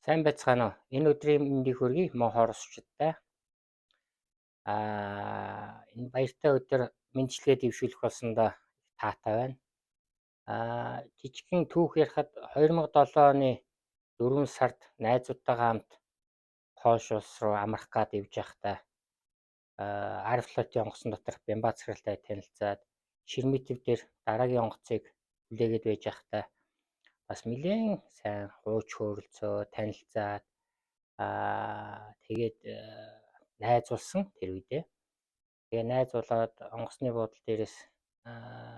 Сайн байцгаана уу? Энэ өдрийн мэндийг хүргэе Монхоор усчдаа. Энэ баяртай өдөр мэндчилгээ дэвшүүлэх болсондоо таатай байна. Жижигхэн түүх ярихад 2007 оны 4 сард найзуудтайгаа хамт Польш улс руу амрах гад явж байхдаа Аэрофлотын онгоцон доторх Бямба захиралтай танилцаад, Шереметьев дээр дараагийн онгоцыг хүлээгээд байж байхдаа бас нэлээн сайн хууч хөөрөлцөө танилцаад, тэгээд найзулсан тэр үедээ. Тэгээ найзуулаад онгоцны буудал дээрээс,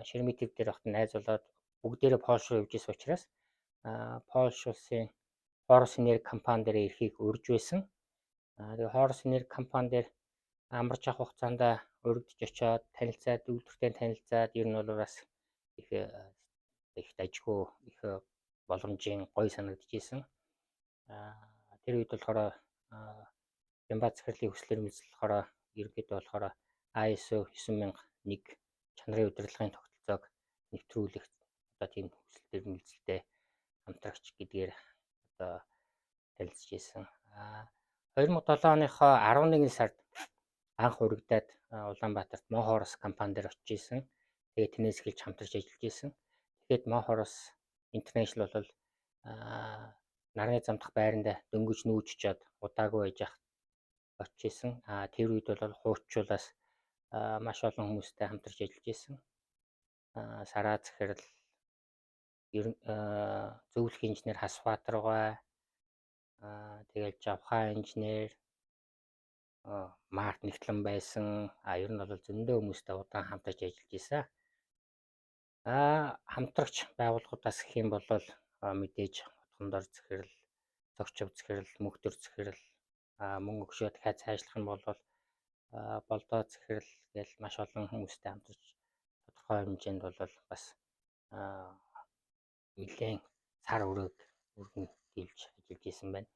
Шереметьев дээр байхдаа найзуулаад, бүгдээрээ Польш руу явж исэн учраас Польш улсын Хорус Энерги компани дээр ирэхийг урьж байсан. Тэгээ Хорус Энерги компани дээр амарч авах хугацаанд уригдж очиод танилцаад, үйлдвэртэй танилцаад, ер нь бол бас их их дажгүй, их боломжийн гоё санагдчихсэн. Тэр үед болохоор Бямба захирлын хүслээр мэдсэл болохоор ерөнхийдөө болохоор ISO 9001 чанарын удирдлагын тогтолцоог нэвтрүүлэх одоо тийм хүсэл эрмэлзэлтэй хамтрагч гэдгээр одоо танилцж ирсэн. 2007 оныхоо 11 сард анх урагдаад Улаанбаатарт Монхорос компани дээр очиж исэн. Тэгээд тэрнээс эхэлж хамтарч ажиллаж исэн. Тэгэхэд Монхорос International бол нарны замдах байранда дөнгөж нүүж очоод удаагүй байж ах очиж исэн. Тэр үед бол хууччулаас маш олон хүмүүстэй хамтарч ажиллаж исэн. Сараа захирал, зөвлөх инженер Хасбаатаргай, тэгэл Жавхаа инженер, Март Нэгтлэн байсан. Ер нь бол зөндөө хүмүүстэй удаан хамтарч ажиллаж исэн. Хамтрагч байгууллагуудаас гэх юм бол мэдээж Хотхондор захирал, Цогчов захирал, Мөнхтөр захирал, мөн өгшөө дахиад цаашлах юм бол Болдоо захирал гээл маш олон хүмүүстэй хамтарч тодорхой хэмжээнд бол бас нэлээн цар өрөөг өргөн дийлж ажиллаж исэн байна.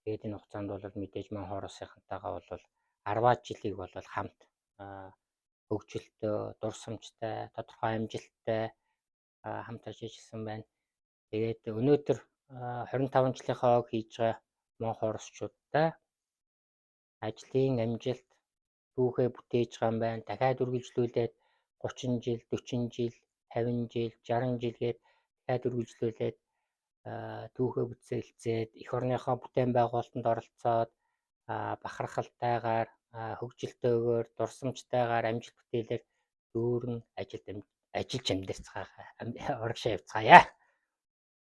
Тэгээд энэ хугацаанд бол мэдээж мөн Хоросынхантайгаа бол 10 жилийг бол хамт хөгжилтөө, дурсамжтай, тодорхой амжилттай хамт ажилласан байна. Тэгээд өнөөдөр 25 жилийнхаа ог хийж байгаа Монхоросчуудтай ажлын амжилт түүхээ бүтээж байгаа юм байна. Дахиад үргэлжлүүлээд 30 жил, 40 жил, 50 жил, 60 жил гээд дахиад үргэлжлүүлээд түүхээ бүтээлцээд, эх орныхоо бүтээн байгуулалтанд оролцоод, бахархалтайгаар, хөгжилтөөгөөр, дурсамжтайгаар, амжилт бүтээлээр дүүрэн ажилд ажиллаж амьдарцгаая, урагшаа явцгаая.